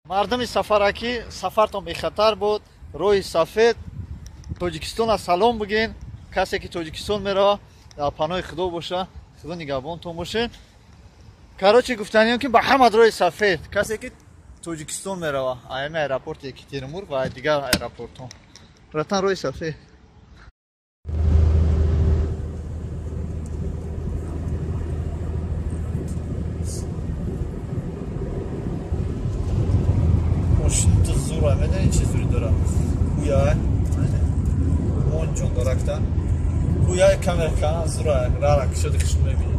Мардуми сафаракӣ, сафартон бехатар буд. Роҳи сафед. Тоҷикистона салом бигин. Касе ки Тоҷикистон мерава, дар паноҳи Худо боша. Худо нигаҳбонтон боше. Короче, гуфтаниям ки ба ҳамад роҳи сафед. Касе ки Тоҷикистон мерава, аями аэропорти Екатеринбург ва дигар аэропортҳо. Братан, роҳи сафед. Зура, медонӣ чӣ зури дора? Куяй, мон ҷон доракта. Куяй камера кана зура, рара кишоди хишм мебинӣ.